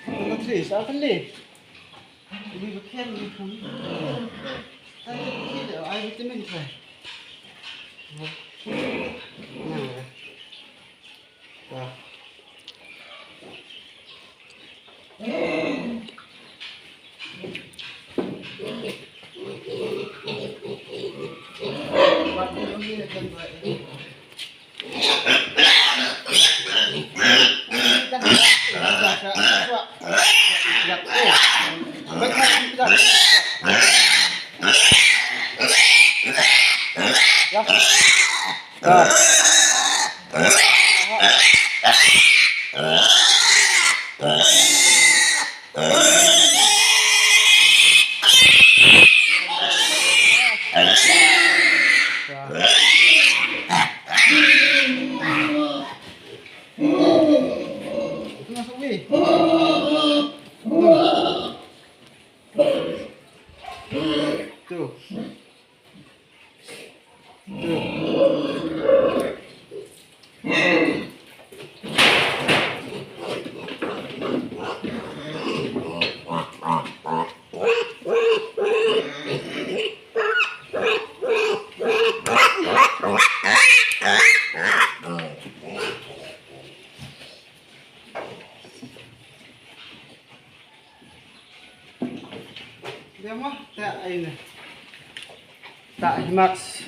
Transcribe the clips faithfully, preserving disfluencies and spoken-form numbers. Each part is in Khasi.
Number three, sa kali. Ini bakal ni pun. Tadi kita ai vitamin try. Nah. Nah. Tuh. Dia mah tak ini. Tak himax.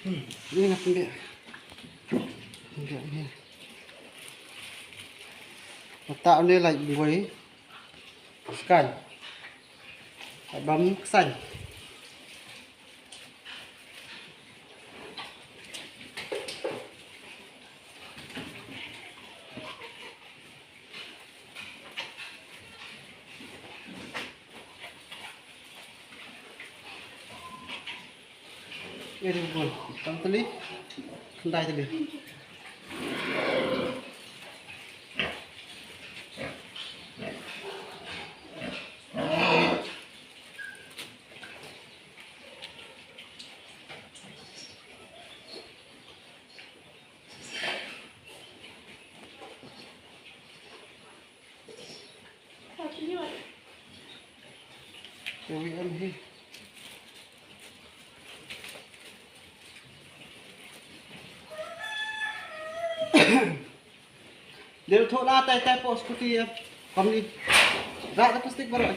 Hmm, ini nak ambil. Ambil ni. Letak ni lagi bungkus. Sekan. Bam kesan. Eri bun, tang teli, khyndai teli. Ui, em hi. Dei thoh na tai tai po scooty em. Kam ni. Rak da plastik baroh.